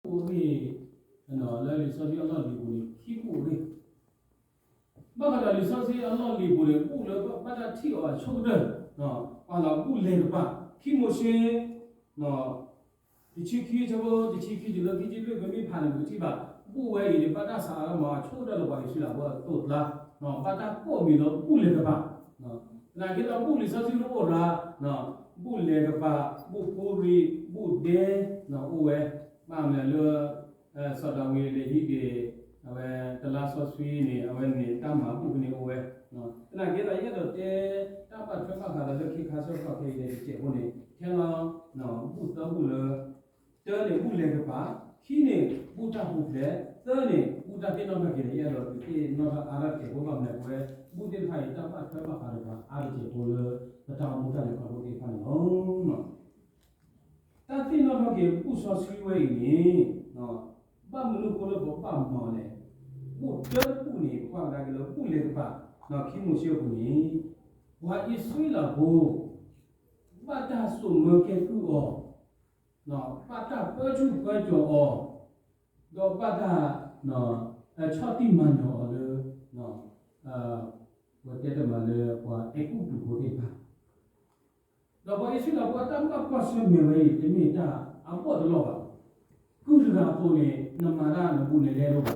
အိၣ်ဂ့ၢ် လၢလံာ်စီဆှံအလီၢ်လံၤပူၤန့ၣ် ခံဘူၣ်အိၣ်ဂ့ၢ်, ဘၣ်ဃးဒီးလံာ်စီဆှံအလီၢ်လံၤပူၤန့ၣ် ဘူၣ်လၢဘၣ်တၢ်ထံၣ်အီၤအဆိကတၢၢ်, ပှၤလၢဘူၣ်လဲၤကပၤ ခံမိၤၡ့ တဆံခံ ဆၢဖိတဆံခံတုၤလၢခံဆံလွံၢ် ပမ့ၢ်ဖးန့ၣ် ပကထံၣ်ဘၣ် ဘူၣ်ဝဲအံၤန့ၣ် ဘၣ်တၢ်စးထီၣ်မၤအဆိကတၢၢ်လၢ ပှၤအံၣ်စရ့လးဖိအသိးအကျါ, ဘၣ်တၢ်ကိးမံၤလၢဘူၣ်လဲၤကပၤ, သနာ်က့ဒီး ဘူၣ်လံာ်စီဆှံတအိၣ်ရၤ, ဘူၣ်လဲၤကပၤ, ဘူၣ်ဖိရံ, ဘူၣ်ဒဲ အိၣ်ဝဲ, ဘၣ်မနုၤလၢ စီၤဒၤဝံးလဲၤဟံးက့ၤ အဝဲတလါစီဆှံန့ၣ် အဝဲန့ၣ်တၢ်မၤဘူၣ်ဖဲန့ၣ်အိၣ်ဝဲ, သနာ်က့ဒီး ယအဲၣ်ဒိးတဲ တၢ်ဘၣ်ထွဲဘၣ်ဃးဒီးလၢခံခါဆၢကတီၢ်ခဲအံၤန့ၣ် တစဲးဖိန့ၣ် ထဲလီၤ ဘူၣ်သၢဘူၣ်လၢ တၢန့ၣ် ဘူၣ်လဲၤကပၤ, ခံန့ၣ် ဘူၣ်တၢ်ပူၤဖျဲး, သၢန့ၣ် ဘူၣ်တၢ်သ့ၣ်နီၣ်ထီၣ်က့ၤန့ၣ် ယအဲၣ်ဒိးဒုးသ့ၣ်နီၣ်ထီၣ်အါထီၣ်တစဲးဖိ ဘၣ်မနုၤအဃိ ဘူၣ်သ့ၣ်တဖၣ်အံၤ တၢ်ဘၣ်ထွဲဘၣ်ဃးဒီးပှၤအါတစဲးဖိလၢ ပတၢ်အိၣ်မူတၢ်လဲၤခီဖျိသ့ၣ်တဖၣ်န့ၣ်လီၤ. တၢ်သ့ၣ်နီၣ်ထီၣ်က့ၤဘူၣ်စီဆှံဝဲအံၤန့ၣ် ဘၣ်မနုၤအဃိလၢပဘၣ်မၤအီၤလဲၣ်. ဘူၣ်တၢတဘူၣ်န့ၣ် ပကွၢ်ကဒါက့ၤလၢဘူၣ်လဲၤကပၤ ခံမိၤၡ့အပူၤန့ၣ် ပှၤအံၣ်စရ့လးဖိ ဘၣ်တၢ်စိာ်မၢကဲကုၢ်အီၤ, ဘၣ်တၢ်ပၢဆူၣ်ပၢစိးအီၤ, ဒီးဘၣ်တၢ် ဆီၣ်တံၢ်မၤနၢၤအီၤလၢ ပတဲတမံၤလၢပှၤအဲၤကူပတူးဖိသ့ၣ်တဖၣ်, ဒီးပှၤအံၣ်စရ့လးဖိအတၢ်ဘၣ်ကွၢ်ဆၢၣ်မဲာ်ဝဲအံၤ တမ့ၢ်တၢ်အဘီၣ်တလီၢ်ဘၣ်. ကုၢ်တဂၤအသိးန့ၣ် နမၤတၢ်နဘူးနလဲတအိၣ်ဘၣ်. ပ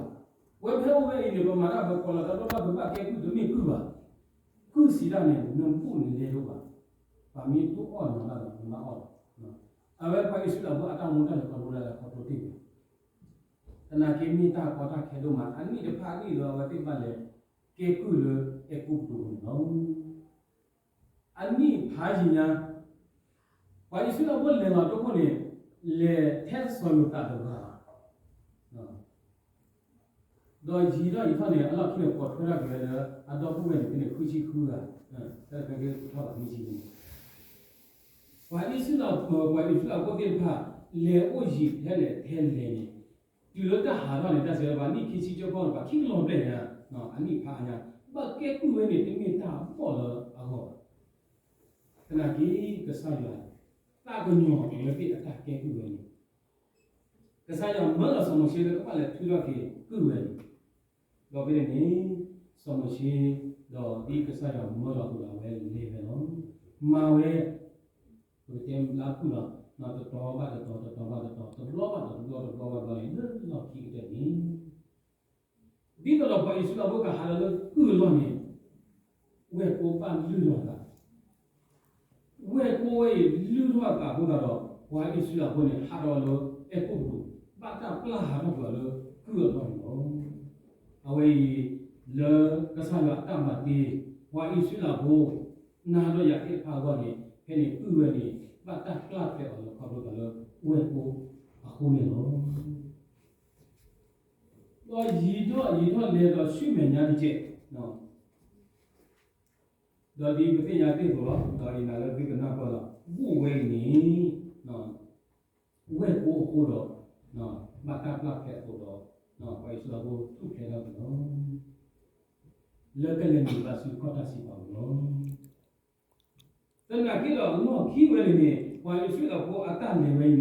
ဝဲဖဲအိၣ်ဝဲအံၤန့ၣ် ပမၤတၢ်ပကိးလီၤတၢ်ဒီး ပဘၣ်ကဲကုၢ်တမ့ၢ်ကုၢ်ဘၣ်. ကုၢ်စံးတၢ်န့ၣ် နဘူးနလဲတအိၣ်ဘၣ်. ပှၤမ့ၢ်တူၢ်အီၣ်နၤတၢ်ဒီး နဘၣ်အီၣ်လီၤ. အဝဲပှၤအံၣ်စရ့လးဖိအတၢ်မူတၢ်လဲၤခီဖျိတၢ်လဲၤခီဖျိတ့ၢ်ဘၣ်. သနာ်က့မ့ၢ်တၢ်ကီတၢ်ခဲဒိၣ်မး အနံၣ်တဖၣ်အနံၣ်လၢအဝဲသ့ၣ်ဘၣ်လဲၤကဲကုၢ်လၢအဲၤကူပတူးန့ၣ်လီၤ. အနံၣ်ဖးယံၤညါ ပှၤအံၣ်စရ့လးဖိလဲၤလီၤဒိခိၣ်န့ၣ် လဲၤထဲစီၤယိၤသးတဂၤဘၣ်. ဒီးယံာ်ထီၣ်ယံာ်ထီၣ်န့ၣ် အလီၢ်ခံန့ၣ် ပိာ်ထွဲထီၣ်က့ၤဝဲလၢ အဒီပုၢ်ဝဲၢ်န့ၣ် ဖဲန့ၣ် ဃုဆံဃုဂၤ, ဖဲန့ၣ် ဖဲန့ၣ် ထီၣ်ဘၣ်မ့ၢ်ဆံန့ၣ် ပှၤအံၣ်စရ့လး ပှၤအံၣ်စရ့လးဖိသ့ၣ်တဖၣ် လဲၤအိၣ်ယံာ်ထဲလဲၣ်ထဲလဲၣ်န့ၣ် တုၤလၢတၢ်ဟးထီၣ်န့ၣ် တၢ်စံးဘၣ်နံၣ်ခံဆံကၠိဖီန့ၣ် ပှၤခံကလီၤဘျဲၣ်ညါ, အနံၣ်ဖးညါ, ဘၣ်ကဲကုၢ်ဝဲန့ၣ် တမ့ၢ်တၢ်အဘီၣ်လၢအဂီၢ်ဘၣ်. သနာ်က့ ကစၢ်ယွၤ သးကညီၤအဝဲသ့ၣ်အတၢ်ကဲကုၢ်ဝဲန့ၣ်, ကစၢ်ယွၤမၢလီၤစီၤမိၤၡ့လၢကဘၣ်လဲၤထုးထီၣ်က့ၤကုၢ်ဝဲန့ၣ်, ဒီးဖဲန့ၣ်န့ၣ် စီၤမိၤၡ့ ဒီးဒ်ကစၢ်ယွၤမၢလီၤအသိးဒီး အဝဲလဲၤဝဲလီၤ. မၤဝဲ ပကတဲလၢအဖုၣ်လီၤ, တတီၤဘၣ်တတီၤ တတီၤဘၣ်တတီၤ တဘျီဘၣ်တဘျီ တဘျီဘၣ်တဘျီန့ၣ် လၢလီၢ်ခံကတၢၢ်န့ၣ် ဒ်သိးဒီးပှၤအံၣ်စရ့လးဖိကဟးလီၤလၢကုၢ်အလီၢ်န့ၣ် ဝဲၢ်ကိဘၣ်လုၢ်ထီၣ်အသး, ဝဲၢ်ကိဝဲအံၤလုၢ်ထီၣ်အသးအဃိသတးဒီး ပှၤအံၣ်စရ့လးဖိန့ၣ် ဟးထီၣ်လၢအဲၤကူပတူး ဘၣ်တၢ်ပျၢ်ဟးထီၣ်ကွံာ်အီၤလၢကုၢ်အလီၢ်န့ၣ်လီၤ. အဝဲအံၤ လၢကစၢ်ယွၤအတၢ်မၤသ့ ပှၤအံၣ်စရ့လးဖိ နၤဒီးယၤသ့ၣ်တဖၣ်အဂီၢ်န့ၣ် ဖဲန့ၣ်ကုၢ်ဝဲန့ၣ် ဘၣ်တၢ်ပျၢ်ဖျဲးအီၤလၢခီဖျိသးလၢဝဲၢ်ကိအဃိန့ၣ်လီၤ.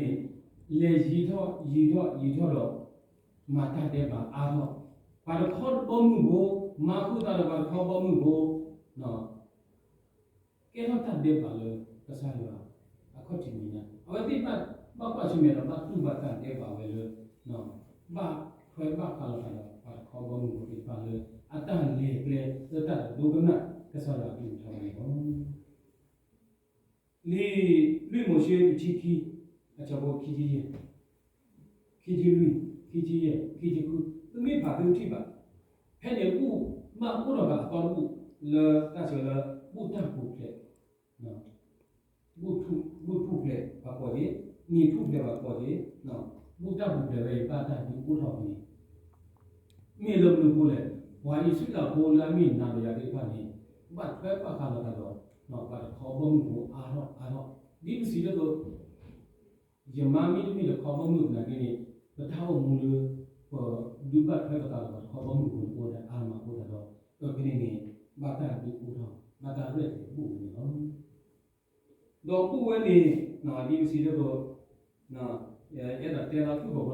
ဒီးယံာ်ထီၣ်ယံာ်ထီၣ်လဲၤဒီးဆူမဲာ်ညါတက့ၢ်, ဒီးဒ်ပသ့ၣ်ညါတ့ၢ်အသိးလီၤ, ဒီးယနာ်လၢသုကနၢ်ပၢၢ်လီၤ, ဘူၣ်ဝဲအံၤန့ၣ် ဝဲၢ်ကိအဃိဒီး ဘၣ်တၢ်ပျၢ်ဖျဲးအသိးဒီး ပှၤအံၣ်စရ့လးဖိထူၣ်ဖျဲးထီၣ်က့ၤလီၤ, လၢကလဲၤနုာ်ဘၣ်ဆူခီၣ်တၢ်စံးပာ်အပူၤလီၤ. သနာ်က့ဒီး လီၢ်ခံဝဲန့ၣ်န့ၣ် ပှၤအံၣ်စရ့လးဖိအတၢ်လဲၤဝဲအံၤန့ၣ် လဲၤယံာ်ထီၣ်ယံာ်ထီၣ်ယံာ်ထီၣ်ဒီး မၤတၢ်ဒဲးဘးအါထီၣ်, ပှၤတခီဘီမုၢ်ဖိ မၤဃုာ်သးဒီးပှၤတခီဘီမုၢ်ဖိ ကဲထီၣ်တၢ်ဒဲးဘးလၢကစၢ်ယွၤအခီၣ်ထံးမဲာ်ညါ, အဝဲသ့ၣ်ဘၣ်ကွၢ်ဆၢၣ်မဲာ်ဒီး ဘၣ်တူၢ်ဘၣ်တၢ်ဒဲးဘးဝဲလၢ ဘၣ်ထွဲဘၣ်ဃးလိာ်သးဒီးပှၤတခီဘီမုၢ်ဖိသ့ၣ်တဖၣ်လၢ အတၢ်လဲၤကျဲလၢတၢ်ဒိကနၣ်ကစၢ်ယွၤအကလုၢ်ကထါန့ၣ်လီၤ. လံာ်လွံၢ်မိၤၡ့တဆံခံ အဆၢဖိခံဆံယဲၢ်, ခံဆံလွံၢ်, ခံဆံယဲၢ်, ခံဆံဃု, သုမ့ၢ်ဖးသုထံၣ်ဘၣ်, ဖဲန့ၣ်ဘူၣ်မးအိၣ်ဒီးအသီတဘူၣ် လၢတၢ်စံးဝဲလၢ ဘူၣ်တၢ်ပူၤဖျဲး ဘူၣ်ထူၣ်ဖျဲးပှၤကိးက့ၤ, နံၤထူၣ်ဖျဲးပှၤကိးက့ၤ, ဘူၣ်တၢ်ပူၤဖျဲးဝဲအံၤ ဘၣ်တၢ်ဒုးအိၣ်ထီၣ်ဝဲန့ၣ် မ့ၢ်လၢမနုၤအဃိလဲၣ်, ပှၤအံၣ်စရ့လးဖိလၢအမ့ၢ်နၤဒီးယၤသ့ၣ်တဖၣ်န့ၣ် ဘၣ်ထွဲဘၣ်ဃးလိာ်သးဒီး ပှၤတခီဘီမုၢ်ဖိအါထီၣ်အါထီၣ်, ဒ်ပစံးတၢ်အသိး ယမါမ့တမ့ၢ်တခီဘီမုၢ်သနာ်က့န့ၣ် ပတၢ်အိၣ်မူလၢ ပဒုးဘၣ်ထွဲလိာ်သးဒီးပှၤတခီဘီမုၢ်ဖိန့ၣ် အိၣ်ဝဲဒၣ်အါမးအဃိသတးဒီး အဝဲန့ၣ်န့ၣ် ဘၣ်တၢ်ဒုးအိၣ်ထီၣ် ဘၣ်တၢ်ရဲၣ်ကျဲၤဘူၣ်ဝဲန့ၣ်လီၤ. ဒီးဘူၣ်ဝဲန့ၣ် ဒ်ပစံးတၢ်အသိး ယအဲၣ်ဒိးတဲလီၤသူၣ်ကိာ်ဖိလီၤ, ယတတဲလၢခဲလၢာ်ဘၣ်, သုမ့ၢ်က့ၤဖးဒီးသုကထံၣ်ဘၣ်. ဘူၣ်ဝဲအံၤ ဘၣ်တၢ်ဒုးအိၣ်ထီၣ်အီၤဒ်သိးဒီး ပှၤအံၣ်စရ့လးဖိသ့ၣ်တဖၣ်ကထူၣ်ဖျဲးလီၤလၢတၢ်ဒဲးဘးအဂီၢ်, ကထူၣ်ဖျဲးလၢတၢ်ဒဲးဘးအဂီၢ်ဒီး ဘၣ်တၢ်ဒုးအိၣ်ထီၣ်အီၤ နာ်က့ ပှၤဟီၣ်ခိၣ်ဖိကစၢ်ယွၤတၢ်ဘၣ်တ့ၢ်နီၤယၤအံၤ ထူၣ်ဖျဲးဘၣ်တန့ၢ်ဘၣ်, ထူၣ်ဖျဲးတန့ၢ်ဘၣ်အဃိသတးဒီး ဘူၣ်ဘၣ်အိၣ်ထီၣ်ကဒီးလၢ တၢ်သ့ၣ်နီၣ်ထီၣ်က့ၤဘူၣ်စီဆှံလၢအမ့ၢ်ကစၢ်ယ့ၣ်ၡူးခရံာ် ဘၣ်တၢ်လုၢ်လီၢ်သးအဝဲအံၤ, ကစၢ်ယွၤဘၣ်ကတဲာ်ကတီၤတၢ်လၢ အသီတဘျီဃီဒီးလၢ အမ့ၢ်ဘူၣ်တၢ်သ့ၣ်နီၣ်ထီၣ်က့ၤဝဲ ဘူၣ်ဝဲလီၢ်ခံကတၢၢ်လီၤ, ဆူမဲာ်ညါတအိၣ်လၢၤဘၣ်. တၢ်သ့ၣ်နီၣ်ထီၣ်က့ၤဘူၣ်စီဆှံဝဲအံၤန့ၣ် မ့ၢ်ဘူၣ်လၢလီၢ်ခံကတၢၢ်ဘူၣ်လၢကစၢ်ယွၤတၢ်ဘၣ်တ့သ့ၣ်တဖၣ်အဂီၢ်န့ၣ်လီၤ. အဃိသတးဒီးအဲၣ်ဒိးဒုးနၢ်ပၢၢ်အါထီၣ်က့ၤအီၤ တၢ်မၤတၢ်သ့ၣ်နီၣ်ထီၣ်က့ၤဘူၣ်စီဆှံဝဲအံၤ သရၣ်ဒိၣ်မၤတသ့ဘၣ်, မၤဖဲအသးတသ့ဘၣ်. တၢ်အိၣ်ဖှိၣ်ကဘၣ်မၤဝဲ, တၢ်အိၣ်ဖှိၣ်ကဘၣ်ရဲၣ်ကျဲၤဝဲ, သရၣ်ဒိၣ်အဲၣ်ဒိးမၤသးတအိၣ်ဘၣ်. မ့တမ့ၢ်လၢတၢ်အိၣ်ဖှိၣ်ရဲၣ်ကျဲၤဆီလီၤဘၣ်ဒီး သရၣ်ဒိၣ်မၤလ့ၤတက့ၤတသ့ဘၣ်. အဝဲအံၤမ့ၢ်တၢ်လၢ အဲၣ်ဒိးဒုးသ့ၣ်နီၣ်ထီၣ်အါထီၣ်, ဒီးဒ်န့ၣ်အသိး တၢ်အိၣ်ဖှိၣ်လၢ တၢ်ဟ့ၣ်စိဟ့ၣ်ကမီၤသရၣ်ဒိၣ်သ့ဝဲန့ၣ် ဒ်ပစံးတ့ၢ်အသိး ကဘၣ်မ့ၢ်ပှၤသ့ၣ်တဖၣ်လၢ ဒိးအၢၣ်လီၤအီလီၤသးဒီးဒိးပာ်စုသး သရၣ်ဒိၣ် သရၣ်မုၣ်ဒိၣ် ဘၣ်တၢ်မၤသ့လီၤလၢ ပှၤလၢအဒိးပာ်စု ပှၤလၢအဟ့ၣ်မူဒါသ့ၣ်တဖၣ်န့ၣ်လီၤ. အဝဲအံၤ တၢ်အိၣ်ဖှိၣ်မၤတ့ၢ်န့ၣ် ပဆိကမိၣ် တဘျီဘျီ ပှၤတနီၤဆိကမိၣ်ဝဲ အါ နကဲထီၣ်သရၣ်ဒိၣ်လီၤ နဒိၣ်အီၣ်အူသ့လီၤ နဖျီတၢ်သ့လီၤ နဘျၢထံသ့လီၤ တသ့ဘၣ်. နတၢ်ခွဲးတၢ်ယာ်လိၣ်ဘၣ်, တၢ်ဖျီမ့ၢ်ဂ့ၤ တၢ်အိၣ်ဖှိၣ်ကဘၣ်ရဲၣ်ဘၣ်သဲး, တၢ်ဘျၢထံမ့ၢ်ဂ့ၤ တၢ်အိၣ်ဖှိၣ်ကဘၣ်ရဲၣ်ဘၣ်သဲး, ဒီးတၢ်သ့ၣ်နီၣ်ထီၣ်က့ၤဘူၣ်စီဆှံမ့ၢ်ဂ့ၤ သရၣ်ဒိၣ်ကဘၣ် တၢ်အိၣ်ဖှိၣ်ကဘၣ်ရဲၣ်ဘၣ်သဲးန့ၣ်လီၤ. အဝဲအံၤဘၣ်ဃးလၢ တၢ်လၢ ပမၤတၢ်သ့ၣ်နီၣ်ထီၣ်က့ၤ ဘူၣ်စီဆှံဝဲအံၤ တၢ်လၢပကြၢးမၤအီၤ ဒီးတၢ်လၢပကြၢးမၤသ့ၣ်တဖၣ်န့ၣ် အဲၣ်ဒိးဒုးသ့ၣ်နီၣ်ထီၣ်က့ၤဒ်န့ၣ်လီၤ. ဒီးဒ်န့ၣ်အသိး ပှၤလၢ အဟံးန့ၢ်အီၣ်ဘူၣ်စီဆှံသ့ၣ်တဖၣ်, ပှၤလၢအဟံးန့ၢ်အီၣ်ဘူၣ်စီဆှံသ့ၣ်တဖၣ် ဒ်ပစံးတ့ၢ်အသိး တမ့ၢ်လၢကဘၣ်ဟံးန့ၢ်လၢတၢ်အိၣ်ဖှိၣ်သရၣ်မုၣ်အိၣ် တၢ်အိၣ်ဖှိၣ်သးပှၢ်အိၣ်တမ့ၢ်ဘၣ်. မ့မ့ၢ်တခီ မ့တမ့ၢ်လၢ ပှၤလုၢ်တၢ်ဒိၣ်ဟ့ၣ်စိဟ့ၣ်ကမီၤဘၣ်ဒီး ပတကြၢးအီၣ်စ့ၢ်ကီးဘၣ်. အဝဲအံၤမ့ၢ်တၢ်လၢအဲၣ်ဒိးဒုးသ့ၣ်နီၣ်ထီၣ်က့ၤ ဒီးပှၤလၢအဟံးန့ၢ် တၢ်သ့ၣ်နီၣ်ထီၣ်က့ၤသ့ၣ်တဖၣ်မ့ၢ် ဒ်ခွံဆၢၣ်ပာ်ပနီၣ်အသိး ဟံးဝဲသ့လီၤထဲလၢပှၤလၢအအၢၣ်လီၤအီလီၤဒီးဒိးဆူၣ်ဒိးဘျၢသးဒီတဂၤညါအဂီၢ်, အဝဲအံၤ ခွံဆၢၣ်ဒီးပာ်ပနီၣ်စ့ၢ်ကီးဝဲန့ၣ်လီၤ. ဝဲတဘျီဘျီ ပဟးဟံးန့ၢ်အီၣ် ဘူၣ်ဝဲအံၤ လၢ သရၣ်သမါတနီၤ လၢကရူၢ်ကရၢတနီၤအိၣ်ဝဲစ့ၢ်ကီး, အဝဲဒၣ်မ့ၢ်တၢ်လၢ ပကြၢးဒ်စီၤပီလူးစံးဝဲဒၣ်အသိး သုဘၣ်သမံသမိးလီၤက့ၤသုသးလၢ သုကဟံးန့ၢ်ဘူၣ်ဝဲအံၤ, သုကြၢးသမံသမိးလီၤက့ၤသုသး ဒီးပကြၢးသမံသမိးလီၤက့ၤပသးန့ၣ် အဝဲမ့ၢ်တမူဝဲဒၣ်န့ၣ်လီၤ. ဒီးဒ်န့ၣ်အသိး တၢ်မၤတၢ်အိၣ်ဖှိၣ်မၤတၢ်သ့ၣ်နီၣ်ထီၣ်က့ၤဘူၣ်ဝဲအံၤန့ၣ် တမ့ၢ်လၢကဘၣ်တၢ်မၤသတူၢ်လီၤ. ဒီး တၢ်ဆၢကတီၢ်ကဘၣ်အိၣ်ခံနွံ လၢဘၣ်တၢ်ဒုးသ့ၣ်နီၣ်ထီၣ်အီၤလီၤတံၢ်လီၤဆဲး ဒ်သိးဒီးပှၤလၢအဟံးန့ၢ်အီၣ်ဘူၣ်စီဆှံသ့ၣ်တဖၣ်ကပာ်စီဆှံသးအဂီၢ် တမ့ၢ်လၢပမၤပစုၢ်ပတံးမ့ၢ်ဘၣ်. ဒီးပှၤလၢအဟံးန့ၢ်ဘူၣ်သ့ၣ်တဖၣ်အံၤ ကြၢးသမံသမိးလီၤက့ၤသးဒီးပာ်စီဆှံစ့ၢ်ကီးသး, တမ့ၢ်လၢတၢ်အိၣ်ဖှိၣ်မၤဃဲဃဲဒီး ဖဲစံၣ်ထီၣ်တဲာ်တဲာ်ဒီးမၤဒ်န့ၣ်တမ့ၢ်ဘၣ်. မ့မ့ၢ်တခီ လၢ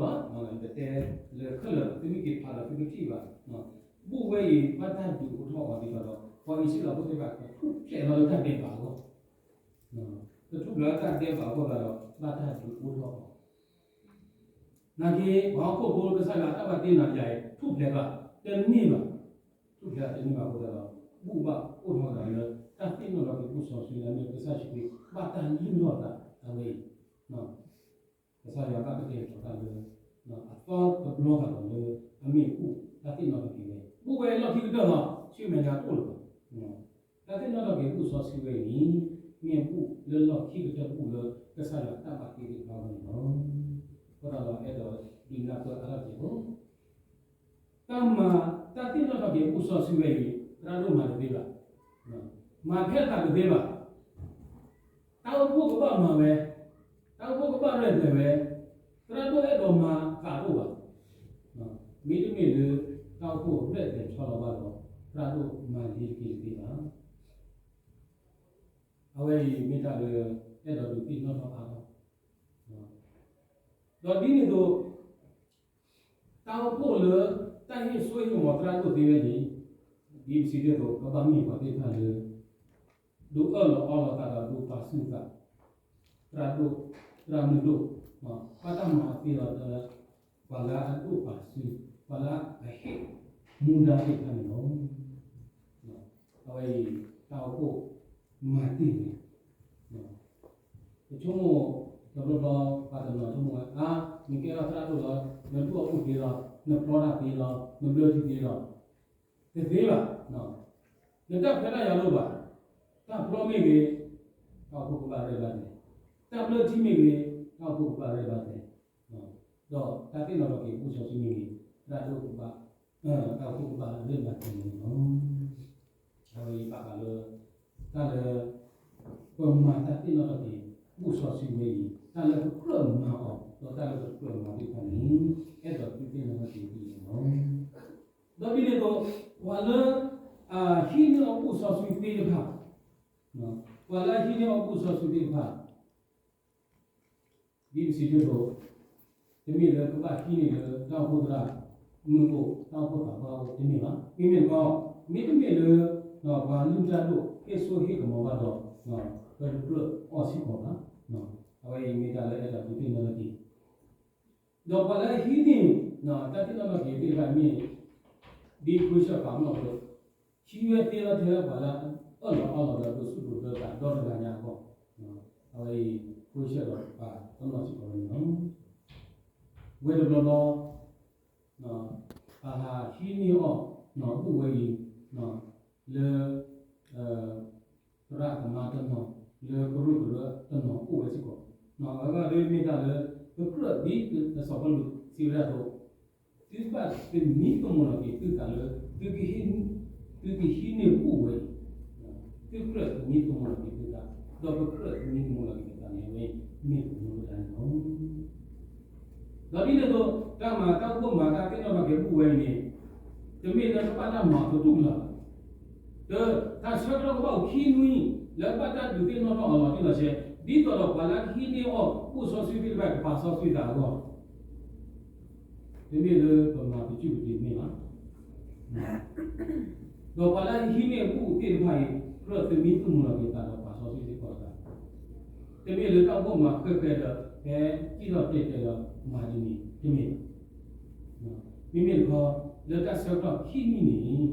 တၢ်ဆၢကတီၢ်ခံနွံန့ၣ်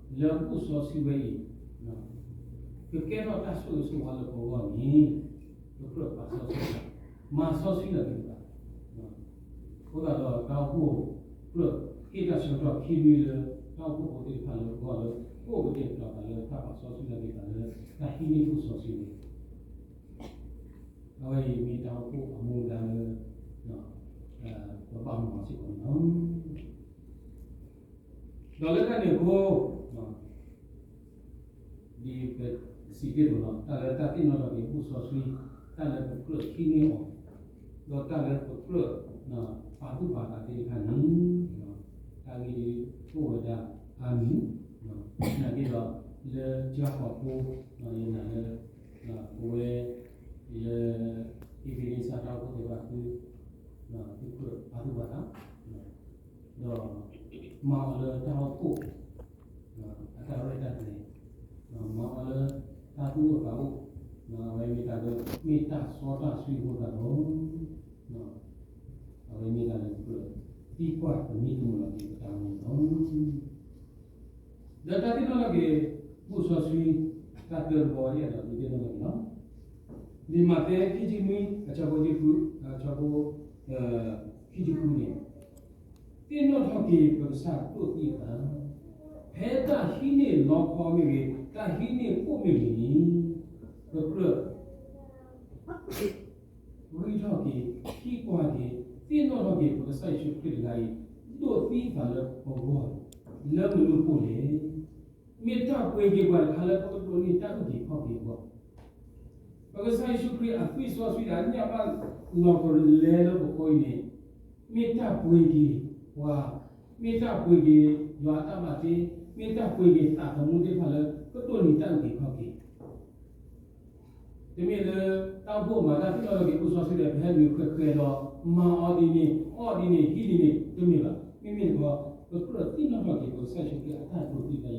လၢဘူၣ်စီဆှံဝဲအံၤ ကကဲထီၣ်တၢ်ဆိၣ်ဂ့ၤဆိၣ်ဝါလၢပဂီၢ်န့ၣ် ပကြၢးပာ်စီဆှံသး မၤစီဆှံလီၤက့ၤသး အဃိသတးဒီး တၢ်အိၣ်ဖှိၣ်ကြၢးဟ့ၣ်တၢ်ဆၢကတီၢ်ခံနွံလၢ တၢ်အိၣ်ဖှိၣ်ဖိသ့ၣ်တဖၣ်လၢပဂီၢ်လၢ ကအိၣ်ကတဲာ်ကတီၤသးလၢတၢ်ပာ်စီဆှံလီၤက့ၤသးလၢ တၢ်ဟံးန့ၢ်ဘူၣ်စီဆှံန့ၣ် အဝဲအံၤမ့ၢ်တၢ်အိၣ်ဖှိၣ်အမူဒါလၢ ပဘၣ်မၤစ့ၢ်ကီးန့ၣ်လီၤ. ဒီးလၢတၢ်န့ၣ်အဃိ ဒ်ပစံးတ့ၢ်အသိးလီၤ, တၢ်လၢတၢ်သ့ၣ်နီၣ်ထီၣ်က့ၤဘူၣ်စီဆှံ, တၢ်လၢပကြၢးဟံးန့ၢ်အီၤ, ဒီးတၢ်လၢပကြၢး ပာ်သူၣ်ပာ်သးသ့ၣ်တဖၣ်န့ၣ် တၢ်ဂ့ၢ်ဒ်အိၣ်ဝဲဒၣ်အါမံၤ, နာ်က့ဒီး လၢကၠီဃီၤဖိ ယနာ်လၢ ပဝဲ လၢ ဟ့ၣ်ဂံၢ်ဟ့ၣ်ဘါတၢ်အိၣ်ဖှိၣ်သ့ၣ်တဖၣ်သု, သုကြၢးပာ်သူၣ်ပာ်သး, ဒီးမၤအီၤလၢတၢ်အိၣ်ဖှိၣ် အတၢ်ရဲၣ်တၢ်ကျဲၤ, မၤအီၤလၢတၢ်သူၣ်အိၣ်သးအိၣ်, အဝဲမ့ၢ်တၢ်လၢ မ့ၢ်တၢ်စီတၢ်ဆှံအဃိသတးဒီး အဝဲမ့ၢ်တၢ်လၢ သံကွၢ်သမံသမိးလီၤက့ၤပတၢ်အိၣ်မူလီၤ. ဒီးတၢ်သ့ၣ်နီၣ်ထီၣ်က့ၤ ဘူၣ်စီဆှံ တၢ်သၢတဘီ ယအဲၣ်ဒိးဒုးသ့ၣ်နီၣ်ထီၣ်က့ၤလီၤ. လံာ်မးသဲ ခံဆံနွံ အဆၢဖိ အဆၢဖိ ခံဆံဃုန့ၣ်, သ့ၣ်နီၣ်ထီၣ်က့ၤပကစၢ်ဒိၣ်သံအသး, ဖဲတၢ်ဟံးန့ၢ်လီခီမ့ၢ်ဂ့ၤ, တၢ်ဟံးန့ၢ်ကိၣ်မ့ၢ်ဂ့ၤန့ၣ်, ပကြၢး ဂံၢ်ထီၣ်က့ၤ, သံကွၢ်က့ၤ, သ့ၣ်နီၣ်ထီၣ်က့ၤ ပကစၢ်ယ့ၣ်ၡူးခရံာ်တဂၤအံၤ ဒိၣ်သံအသးလၢပဂီၢ် လၢမနုၤအဃိလဲၣ်. မ့ၢ်တၢ်ပှ့ၤက့ၤပှၤတခါလၢပကဒိးန့ၢ်တၢ်အုၣ်က့ၤခီၣ်က့ၤအဂီၢ်, ပကစၢ်ယ့ၣ်ၡူးခရံာ်အသွံၣ်စီဆှံဒီးအညၣ်ဘၣ်လီၤကလဲလၢပဃိအံၤန့ၣ်, မ့ၢ်တၢ်ပှ့ၤက့ၤပှၤ, မ့ၢ်တၢ်ပှ့ၤက့ၤယွၤအတၢ်ဘၣ်တ့, မ့ၢ်တၢ်ပှ့ၤက့ၤသးသမူသ့ၣ်တဖၣ်လၢ ကဒိးန့ၢ်တၢ်အုၣ်က့ၤခီၣ်က့ၤ တမ့ၢ်လၢ တၢ်အိၣ်ဖှိၣ်မၤတၢ်သ့ၣ်နီၣ်ထီၣ်က့ၤ ဘူၣ်စီဆှံဒီး ပဟဲနုာ်ခွဲးခွဲးဒီး မၤအီၤဒ်န့ၣ် အီၣ်ဒ်န့ၣ် ဟံးဒ်န့ၣ် တမ့ၢ်ဘၣ်. မ့မ့ၢ်တခီ ပကြၢးသ့ၣ်နီၣ်ထီၣ်က့ၤ ပကစၢ်ယ့ၣ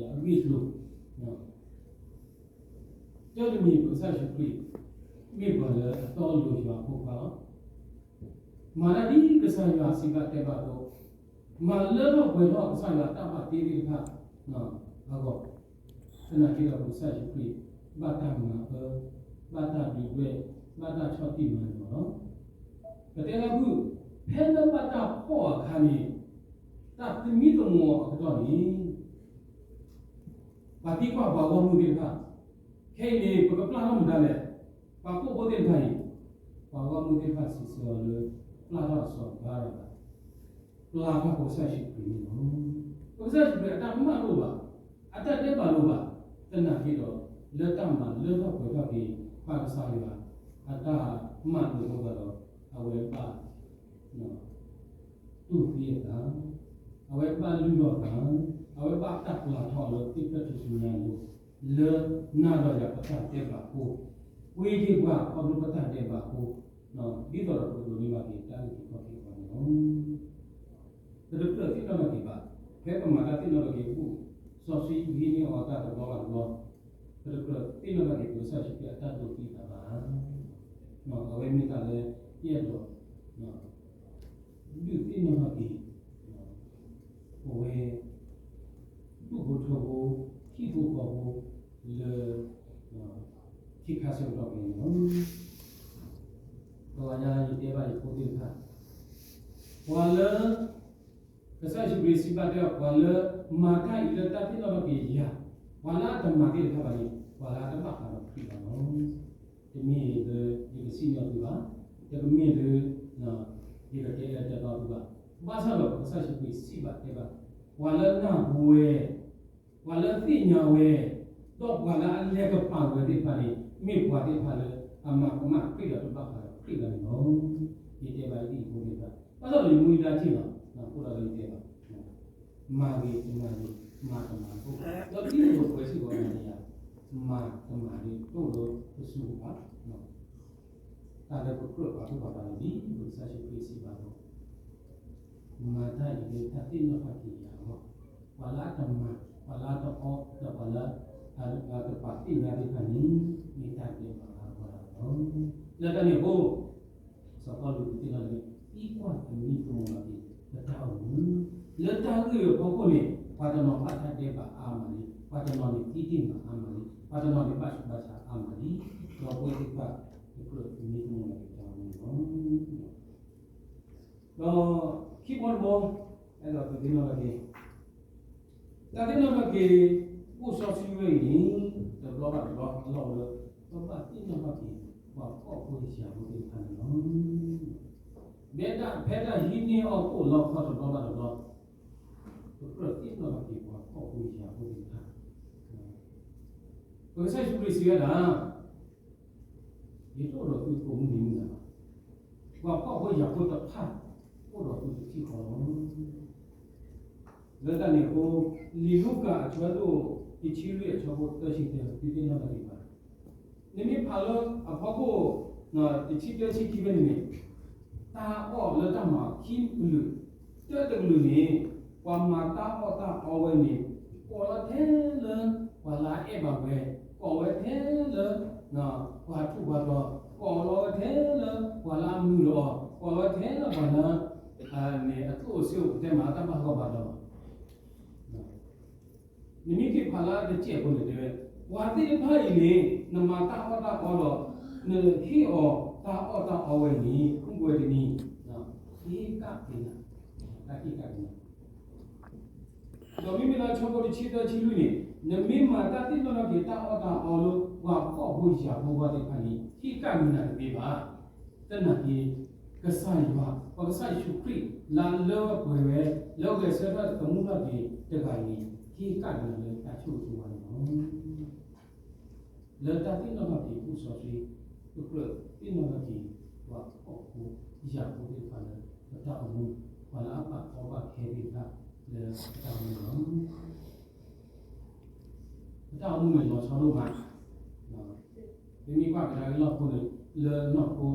်ၡူးခရံာ်အတၢ်ဒိးသံအသးအဂ့ၢ်အကျိၤ, တၢ်တမံၤ ပကစၢ်ယ့ၣ်ၡူးခရံာ် မ့ၢ်ပှၤလၢအတီအလိၤယွၤအဖိခွါလီၤ. မၤတၢ်ဒ်ကစၢ်ယွၤစံးဘၣ်တဲဘၣ်အသိး, မၤလၢထီၣ်ပှဲၤထီၣ်ကစၢ်ယွၤအတၢ်ဘၣ်တ့သ့ၣ်တဖၣ်အဂီၢ်, သနာ်က့ဒီး ပကစၢ်ယ့ၣ်ၡူးခရံာ် ဘၣ်တၢ်မၤအၢ, ဘၣ်တၢ်ဒုးဒွဲၣ်, ဘၣ်တၢ်ဆီၣ်တံၢ်မၤနၢၤလီၤ. ပတဲလၢ ဖဲလၢဘၣ်တၢ်ဖီၣ်အခါန့ၣ် တၢ်သမံသမိးအကတီၢ်န့ၣ် ပှၤသံကွၢ်ပှၤဂီၢ်မုၢ်သ့ၣ်တဖၣ်, ခဲအံၤန့ၣ် ပကပျၢ်ထီၣ်မတၤလဲၣ်. ပှၤဖှီၣ်ဖိသ့ၣ်တဖၣ်အံၤ, ပှၤဂီၢ်မုၢ်သ့ၣ်တဖၣ်စံးဆၢအီၤလၢ ပျၢ်ထီၣ်အစီၤပၤတဂၤ, ပျၢ်ထီၣ်ပကစၢ်ယ့ၣ်ၡူးခရံာ်န့ၣ်လီၤ. ပကစၢ်ယ့ၣ်ၡူးခရံာ်အတၢ်မၢလိာ်ဘၣ်, အတၢ်ဒဲးဘးလိာ်ဘၣ်, သနာ်က့ဒီး လၢတၢ်မၤလၢထီၣ်ပှဲၤထီၣ်က့ၤ ပၢ်ကစၢ်ယွၤ အတၢ်မၤလိာ်အဃိသတးဒီး အဝဲဘၣ် တူၢ်သံအသး, အဝဲဘၣ်လုၢ်ထီၣ်အသး, အဝဲဘၣ်တၢ်ပျၢ်ထီၣ်လၢသ့ၣ်ဖျၢၣ်ထူၣ်စုညါအလိၤ, လၢနၤဒီးယၤပတၢ်ဒဲးဘးအဃိ, ပှ့ၤက့ၤပှၤခီဖျိပတၢ်ဒဲးဘးအဃိ, ဒ်သိးဒီးပကဒိးန့ၢ်ဘၣ်က့ၤတၢ်အုၣ်က့ၤခီၣ်က့ၤအဂီၢ်န့ၣ်လီၤ. ပတကြၢးသ့ၣ်နီၣ်ထီၣ်က့ၤဘၣ်, ဖဲပမၤတၢ်သ့ၣ်နီၣ်ထီၣ်က့ၤ ဘူၣ်စီဆှံ ဟံးန့ၢ်အီၤတၢ်တဘျီဘၣ်တဘျီ, ပတကြၢးသ့ၣ်နီၣ်ထီၣ်က့ၤ ပကစၢ်ယ့ၣ်ၡူးခရံာ်အတၢ်ဒိးသံအသးဘၣ်. အဝဲမ့ၢ်တၢ်လၢ ယအဲၣ်ဒိး ဒုးသ့ၣ်နီၣ်ထီၣ်က့ၤ ပဝဲ ဒူၣ်ဖိထၢဖိ ဟံၣ်ဖိဃီဖိလၢ ခံခါဆၢကတီၢ်ဖဲန့ၣ်လီၤ. ပဝဲဒၣ်ယတဲဘၣ်ယဖိသ့ၣ်တဖၣ်, ပှၤလၢ ကစၢ်ယ့ၣ်ၡူးခရံာ်စံးဘၣ်တဲဘၣ် ပှၤလၢမၤတၢ်အံၤလၢတၢ်သ့ၣ်နီၣ်ထီၣ်က့ၤယၤ, ပှၤလၢအတမၤသ့ၣ်တဖၣ်ဘၣ်န့ၣ် ပှၤလၢအတဘၣ်ဃးဒီးခရံာ်ဘၣ်လီၤ. တမ့ၢ်လၢယကစံၣ်ညီၣ်သုဘၣ်, တမ့ၢ်လၢ ယကတဲလၢတဲဘၣ်သုဘၣ်, ဘၣ်ဆၣ်ဒီးပကစၢ်ယ့ၣ်ၡူးခရံာ်စံးဘၣ်တဲဘၣ် ပှၤလၢနၢ်ဟူဝဲ, ပှၤလၢသ့ၣ်ညါဝဲ, ဒီးပှၤလၢအလဲၤကပာ်ဝဲသ့ၣ်တဖၣ်န့ၣ် မ့ၢ်ပှၤသ့ၣ်တဖၣ်လၢအမၤကမၣ်ခရံာ်ဒီးတဘၣ်ဃးဒီးခရံာ်ဘၣ်န့ၣ်လီၤ. ယတဲဘၣ်ယဖိသ့ၣ်တဖၣ်, ဘၣ်ဆၣ်ဒီးယမူယဒါထံၣ်လီၤ, အဃိဒီးယတဲဘၣ် မၤဂ့ၤတမၤဂ့ၤ, မၤတမၤတအိၣ်, ဒီးဒ်သိးပဝဲစ့ၢ်ကီးမၤန့ၣ်ယၤ, မၤတမၤဂ့ၤတအိၣ်လၢပစုပူၤဘၣ်. တၢ်လၢပကြၢးပာ်သူၣ်ပာ်သးန့ၣ် ဒ်ပကစၢ်ယ့ၣ်ၡူးခရံာ်စံးဘၣ်အသိး, မၤတၢ်အံၤလၢတၢ်သ့ၣ်နီၣ်ထီၣ်က့ၤယၤအဂီၢ်, ပှၤလၢအတမၤ, ပှၤလၢအတအီ, ဒီးပှၤလၢအတပာ်သ့ၣ်ညါသ့ၣ်တဖၣ်န့ၣ် မ့ၢ်တၢ်ဒဲးဘးအါဂၤလီၤ. လၢတၢ်န့ၣ်အဃိ စီၤပီလူးဒုးသ့ၣ်နီၣ်လၢ သံကွၢ်သမံသမိးလီၤက့ၤ ပတၢ်အိၣ်မူ, လၢတၢ်ဂ့ၢ်အဖီခိၣ်န့ၣ် ပှၤတနီၤဘၣ်တၢ်ဒဲးဘးအါမးလံ, ပှၤတနီၤန့ၣ် သံတ့ၢ်မးအါမးလံ, ပှၤတနီၤန့ၣ် ဘၣ်ဆူးဘၣ်ဆါအါမးလံ, ဒီးပဝဲသ့ၣ်တဖၣ် ပကြၢးသမံသမိးလီၤက့ၤပတၢ်အိၣ်မူန့ၣ်လီၤ. ဒီးခံဘီတဘီ အဲၣ်ဒိးဒုးသ့ၣ်နီၣ်ထီၣ်က့ၤ တၢ်သ့ၣ်နီၣ်ထီၣ်က့ၤ ဘူၣ်စီဆှံဝဲအံၤန့ၣ် တဘျီဘၣ်တဘျီအလီၢ်အိၣ်လၢ ပဘၣ်သ့ၣ်နီၣ်ထီၣ်က့ၤ ပှၤဖှီၣ်ဖိယာ်ဖိသ့ၣ်တဖၣ်န့ၣ်လီၤ. မ့ၢ်ဖဲတၢ်ဟံးန့ၢ်အီၣ်ကိၣ်လီခီတဘျီဘၣ်တဘျီ ပကြၢးသ့ၣ်နီၣ်ထီၣ်က့ၤ ပှၤဖှီၣ်ဖိယာ်ဖိသ့ၣ်တဖၣ် ပကစၢ်ယ့ၣ်ၡူးခရံာ်စံးဝဲဒၣ် ယတအိၣ်ဒီးသုကိးမုၢ်နံၤမုၢ်နၤဘၣ်. ပှၤဖှီၣ်ဖိယာ်ဖိတဖၣ် အိၣ်ဒီးသုတထံၣ်ဃီလီၤ. လၢတၢ်န့ၣ်အဃိ လံာ်လူၤကၣ်အဆၢဒိၣ်တဆံလွံၢ်အဆၢဖိသၢဆံတၢ ဒုးသ့ၣ်နီၣ်ထီၣ်က့ၤပှၤ, နမ့ၢ်ဖးလၢအဖီခိၣ် တဆံတၢ ဆံခံဖဲန့ၣ်န့ၣ်, တၢ်အီၣ်လၢတၢ်မၤခံကလုာ်, တၢတကလုာ်န့ၣ်, ပှၤမၤတၢ်အီၣ်တၢ်အီဝဲန့ၣ်, ကိးလီၤထဲလၢ ပှၤလၢအအဲၣ်ဘၣ်ဝဲ, ကိးဝဲထဲလၢ ပှၤထူးပှၤတီၤ, ကိးလီၤဝဲထဲလၢ ပှၤလၢအမုာ်လီၤအီၤ, ကိးလီၤဝဲထဲလၢပှၤလၢ န့ၣ် အသူၣ်အိၣ်ဆံးအိၣ် ပတဲမၤလၢတၢ်ဘၣ်ဂီၢ်ဘၣ်ဒီးလီၤ. နမ့ၢ်က့ၤဖးလၢတစဲးဖိန့ၣ်တဲဝဲ, ပှၤသ့ၣ်တဖၣ်အံၤန့ၣ် နမၤတၢ်အီၣ်တၢ်အီဒီး နဟ့ၣ်အီၤတၢ်အီၣ်တၢ်အီဝဲန့ၣ် မုၢ်ကဝဲတနံၤ ဟ့ၣ်ကၣ်က့ၤနၤ, တၢ်ဟ့ၣ်ကၣ်က့ၤနၤ ဒီးမ့မ့ၢ်လၢဆၢဖိတဆံတၢ ဆံလွံၢ်န့ၣ်, နမ့ၢ်မၤတၢ်သ့ၣ်နီၣ်ထီၣ်က့ၤတၢ်အီၣ်တၢ်အီလၢပှၤဖှီၣ်ဖိယာ်ဖိဝဲသ့ၣ်တဖၣ်န့ၣ် ဟ့ၣ်ကၣ်က့ၤနၤတသ့ဘၣ်. သနာ်က့ ကစၢ်ယွၤ, ပကစၢ်ယ့ၣ်ၡူးခရံာ် လၢလၢပှဲၤဝဲ လၢဂဲၤဆၢထၢၣ်သမူထီၣ်က့ၤတဂၤန့ၣ် ဟ့ၣ်ကၣ်က့ၤနၤလၢတၢ်ဆိၣ်ဂ့ၤဆိၣ်ဝါန့ၣ်လီၤ. လၢတၢ်သ့ၣ်နီၣ်ထီၣ်က့ၤ ဘူၣ်စီဆှံ, ပကြၢးသ့ၣ်နီၣ်ထီၣ်က့ၤ ပှၤဖှီၣ်ဖိယာ်ဖိသ့ၣ်တဖၣ်လၢ ပတၢ်အိၣ်မူ, ပှၤလၢအဘၣ်ကီဘၣ်ခဲသ့ၣ်တဖၣ်လၢပတၢ်အိၣ်မူလီၤ. ပတၢ်အိၣ်မူန့ၣ်လီၤဆီဒိၣ်မး, ပမ့ၢ်ကွၢ်ကဒါက့ၤလီၢ်ဖိန့ၣ် လၢနီၢ်ခိပတၢ်လဲၤခီဖျ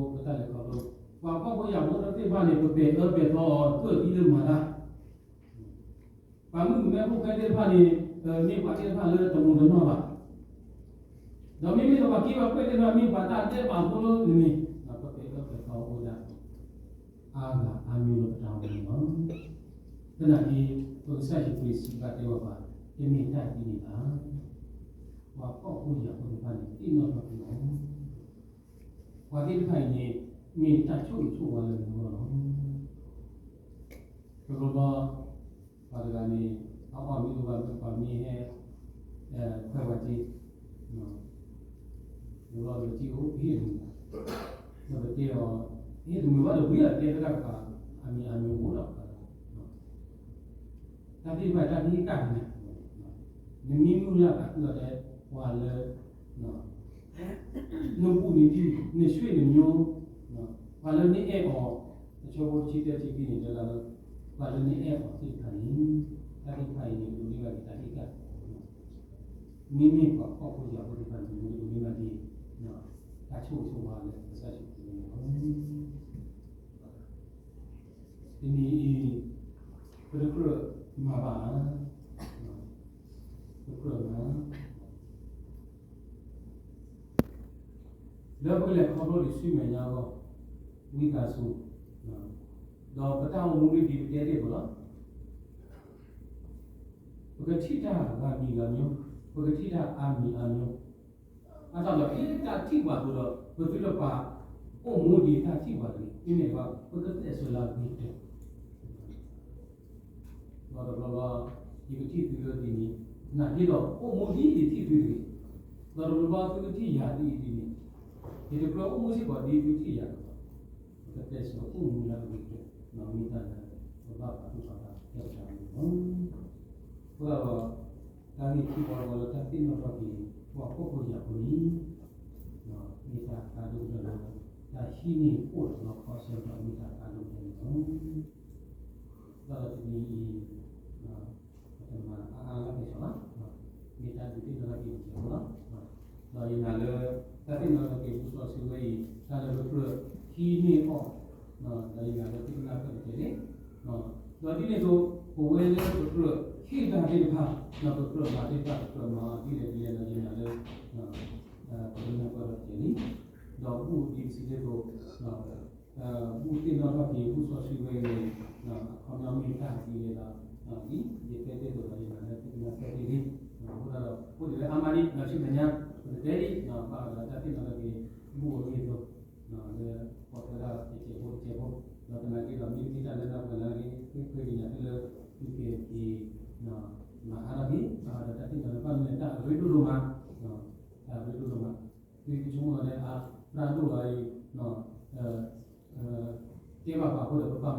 ိ, ပှၤဖှီၣ်ဖိယာ်ဖိသ့ၣ်တဖၣ်န့ၣ် ပပဲာ်အၢပဲာ်သီအီၤ တၢၢ်သံလၢမၤတၢ် ပှၤမုၣ်ကမဲဖိဃဲသ့ၣ်တဖၣ်န့ၣ် မ့ၢ်ပှၤသ့ၣ်တဖၣ်လၢတမူတနီၣ်ဘၣ်. ဒီးမ့မ့ၢ်လၢပှၤက့ပှၤကွဲးသ့ၣ်တဖၣ် မ့ၢ်ပှၤတၢ်ဒဲးဘးဖိလၢန့ၣ်န့ၣ် ပပဲာ်အၢပဲာ်သီအိၣ်ဒၣ် အါဂၤအါမံၤလၢပတၢ်အိၣ်မူလီၤ. သနာ်က့ ပကစၢ်ယ့ၣ်ၡူးခရံာ်စံးဘၣ်တဲဝဲပှၤ, တမ့ၢ်တၢ်ဒ်န့ၣ်ဘၣ်. ပှၤဖှီၣ်ဖိယာ်ဖိသ့ၣ်တဖၣ်န့ၣ် သ့ၣ်နီၣ်ထီၣ်က့ၤအီၤ, ပှၤသ့ၣ်တဖၣ်အံၤန့ၣ် မ့ၢ်တၢ်ဆိၣ်ဂ့ၤဆိၣ်ဝါလၢနဂီၢ်လီၤ. တဘျီဘျီ ပှၤတဂၤန့ၣ် အအီၣ်မ့ၢ်အိၣ်ဘၣ် ပှၤမ့ၢ်ဟဲ ခွဲးဝဲက့ၤ တဘျီဘျီက့ၤအိၣ် ပဟ့ၣ်တမုာ်ဘၣ်, ဒီးပတဲအီၤ ပဟ့ၣ်တမုာ်ဘၣ်ဒီးဝံၤလီၤ တဲဖဲတၢ်ကပၤ အမံၤအမံၤအိၣ်ဒီး တၢ်သ့ၣ်တဖၣ်တၢ်ဟ့ၣ်ကၣ်က့ၤနၤ, နမ့ၢ်မုၢ်လၢ်သးခုလီၤတဲ ပှၤလၢ နဘူးနတံၢ် နဆွေနမျိုး ပှၤလၢနအဲၣ်အီၤ, တဆၢဖိတဆံတၢ တဆံခံန့ၣ် တဲလၢ ပှၤလၢနအဲၣ်အီၤသ့ၣ်တဖၣ်န့ၣ် တၢ်သ့ၣ်တဖၣ်အံၤန့ၣ် ဒိးန့ၢ်ဘၣ်က့ၤတၢ်ဟ့ၣ်ကၣ်, မ့မ့ၢ်ပှၤဖှီၣ်ဖိယာ်ဖိသ့ၣ်တဖၣ်န့ၣ် ဒိးန့ၢ်ဘၣ်က့ၤ တၢ်ဆိၣ်ဂ့ၤဆိၣ်ဝါလၢကစၢ်ယ့ၣ်ၡူးခရံာ်န့ၣ်လီၤ. တနံၤအံၤ ပတကြၢးမၤဘၣ်ဧါ, ပကြၢးမၤ လၢပကလဲၤခီဖျိဒံးဆူမဲာ်ညါအဂီၢ် ဝံသးစူၤ, ဒီးပတၢ်အိၣ်မူမ့ၢ်ဒ်ပတဲတ့ၢ်အသိးလီၤ. ပကထံၣ်တၢ်ဂၤမံၤဂၤမံၤ, ပကထံၣ်တၢ်အါမံၤအါမံၤ, အသးဒီး ဒ်တၢ်ထံၣ်ပှၤအသိးဒီး ပသုတပာ်အိၣ်မူဒ်တၢ်ထံၣ်ပှၤတဂ့ၤ, မ့မ့ၢ်တခီ ပကသဲးစၢၤလၢအဂ့ၤကတၢၢ် ဒီးတဘျီဘျီ ယကထံၣ်သုလၢဒ်န့ၣ် နာ်က့ဒီး အိၣ်မူဒ်ယထံၣ်သုတဂ့ၤ, ဒီးတဘျီဘျီသုကထံၣ်ယၤဒ်အံၤဒ်န့ၣ်, ယတကြၢးအိၣ်မူစ့ၢ်ကီးဒ်သုထံၣ်ယၤဘၣ်, ပကသဲးစၢၤအိၣ်မူလၢအဂ့ၤကတၢၢ်, မ့ၢ်တၢ်လၢ ပဘၣ်ပာ်သူၣ်ပာ်သး ကဲပတၢ်အိၣ်မူလီၤ. အဃိဒီး တၢ်ဂ့ၢ်ခံဘီတဘီလၢတၢ်သ့ၣ်နီၣ်ထီၣ်က့ၤ ပှၤဖှီၣ်ဖိယာ်ဖိန့ၣ် မ့ၢ်တၢ်အကါဒိၣ်ကတၢၢ်လၢ တၢ်ဟံးန့ၢ်အိၣ်ဒီးလီခီဆၢကတီၢ် မ့ၢ်တၢ်အကါဒိၣ်ကတၢၢ်န့ၣ်လီၤ. ဒီးတနံၤအံၤ ပတမၤအါအါလၢကစီၣ်ဘၣ်, မ့ၢ်တၢ်ဒုးသ့ၣ်နီၣ်ထီၣ်က့ၤတစဲးဖိလီၤ. ဒီးယနာ်လၢ တၢ်သ့ၣ်နီၣ်ထီၣ်က့ၤ ဘူၣ်စီဆှံဝဲအံၤ တၢ်လၢပကြၢးဟံးန့ၢ်အီၤ, ဒီးယနာ်လၢသုကနၢ်ပၢၢ်တက့ၢ်န့ၣ်, ဒီးဒ်န့ၣ်အသိး ပဝဲလၢပကြၢးဟ့ၣ်တၢ်သ့ၣ်တဖၣ်, ဒီးပကြၢးမၤသ့ၣ်တဖၣ် ပကြၢးမၤအီၤဒ်လဲၣ်ဒ်လဲၣ်ဒီးယနာ်လၢ ပကနၢ်ပၢၢ်ထီၣ်တက့ၢ်န့ၣ်, ဒီးဘူၣ်ဒ်ပစံးတ့ၢ်အသိး ဘူၣ်သ့ၣ်နီၣ်ထီၣ်က့ၤ ဘူၣ်စီဆှံဝဲအံၤန့ၣ် အခီပညီမ့ၢ်တၢ်ဒ်လဲၣ်ဒီး ဒ်ယတဲတ့ၢ်အသိးဒီးယနာ်လၢသုကနၢ်ပၢၢ်တက့ၢ်, အဃိဒီး အိၣ်ဒံးလၢအါမးဒံး ဒီးဆူမဲာ်ညါ ပကတဲဒံး ဘၣ်ဃးဒီးတၢ်သ့ၣ်နီၣ်ထီၣ်က့ၤ ဘူၣ်အဂ့ၢ်အကျိၤ လၢပီၣ်ထွဲဒၣ်တစဲးဖိတစဲးဖိ, ဒီးသနာ်က့ဒီး မ့ၢ်တမ့ၢ်တၢ်လၢနၢ်ပၢၢ်လၢအဂ့ၤ ဃ့ဃ့ကညးသုလၢ သုက့ၤက့ၤ မၤအါထီၣ်က့ၤ ဘၣ်ဃးဒီးတၢ်သ့ၣ်နီၣ်လၢဘၣ်မနုၤလဲၣ် တၢ်အရ့ဒိၣ်ဒိၣ်မး, တၢ်အရ့ဒိၣ်ဒိၣ်မး, သုကဆိကမိၣ်လီၤလၢအ ပြၢ်ဒိၣ်လီၤအံၤ တဲဘၣ်ပှၤအဃိဒီး ပဘၣ်မၤတမ့ၢ်တမံၤဘၣ်,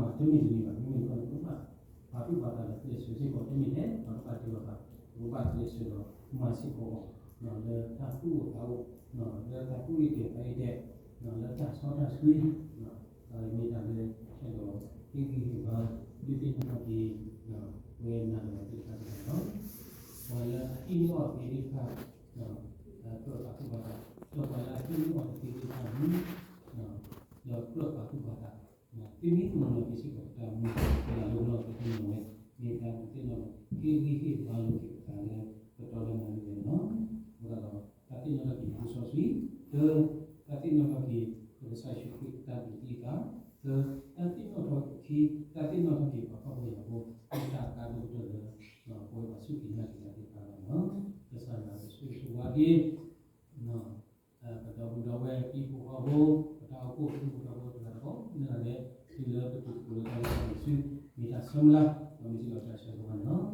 မ့မ့ၢ်တခီန့ၣ် ပဘၣ်ပာ်သူၣ်ပာ်သးဒီးကျဲးစၢးစ့ၢ်ကီး တမ့ၢ်ထဲ ပကဘၣ်တဲဘၣ်ပှၤ, ပကဘၣ်ကျဲးစၢးဒီးမၤစ့ၢ်ကီးအီၤ လၢတၢ်သူၣ်အိၣ်သးအိၣ်, လၢတၢ်သူၣ်အ့ၣ်တဲာ်သးအ့ၣ်တဲာ်, လၢတၢ်စီတၢ်ဆှံ, မ့ၢ်တၢ်လၢအဲၣ်ဒိးဟ့ၣ်ဂံၢ်ဟ့ၣ်ဘါ ဒုးသ့ၣ်နီၣ်ထီၣ်က့ၤ ပဝဲနၤဒီးယၤသ့ၣ်တဖၣ်န့ၣ်လီၤ. ပှၤလၢအဟံးန့ၢ်အီၣ်သ့ၣ်တဖၣ် ကြၢးပာ်သူၣ်ပာ်သး, ဒီးပှၤလၢအဟံးန့ၢ်အီၣ်တသ့သ့ၣ်တဖၣ်န့ၣ် မ့ၢ်မုၢ်လီၤက့ၤစ့ၢ်ကီးပတၢ်အိၣ်မူ ပတၢ်လၢပလီၢ်ပသ့ၣ်နီၣ်ဝဲ မ့ၢ်တၢ်သ့ၣ်နီၣ်ဟ့ၣ်ဂံၢ်ဟ့ၣ်ဘါလိာ်က့ၤပသးလၢ ပတီၢ်လၢမၤန့ၣ်လီၤ. အဃိသတးဒီး တၢ်သ့ၣ်နီၣ်ထီၣ်က့ၤလံာ်စီဆှံ, သၢ, တၢ်သ့ၣ်နီၣ်ထီၣ်က့ၤ ပကစၢ်ယ့ၣ်ၡူးခရံာ်အတၢ်ဒုးသံအသး, သၢ, တၢ်သ့ၣ်နီၣ်ထီၣ်က့ၤ တၢ်သ့ၣ်နီၣ်ထီၣ်က့ၤပှၤဖှီၣ်ဖိယာ်ဖိ မ့ၢ်တၢ်အကါဒိၣ်ကတၢၢ်လၢ ပဝဲပှၤစူၢ်က့ၤနာ်က့ၤတၢ်သ့ၣ်တဖၣ်လီၤ. ကစၢ်ယွၤကဆိၣ်ဂ့ၤဆိၣ်ဝါက့ၤ ပဒီပုၢ်ဒီဝဲၢ် ဟံၣ်ဖိဃီဖိ, ပတၢ်အိၣ်ဖှိၣ် ဟံၣ်ဖိဃီဖိတဂၤဒီးကိးဂၤဒဲး တုၤလၢပတုၤသကိးလၢတၢ်လၢပျၢၤတစု မ့ၢ်တၢ်ဆၢမုၢ်လၢ် ဒီးမ့ၢ်စ့ၢ်ကီးတၢ်ဆၢဂ့ၤဘၣ်န့ၣ်လီၤ.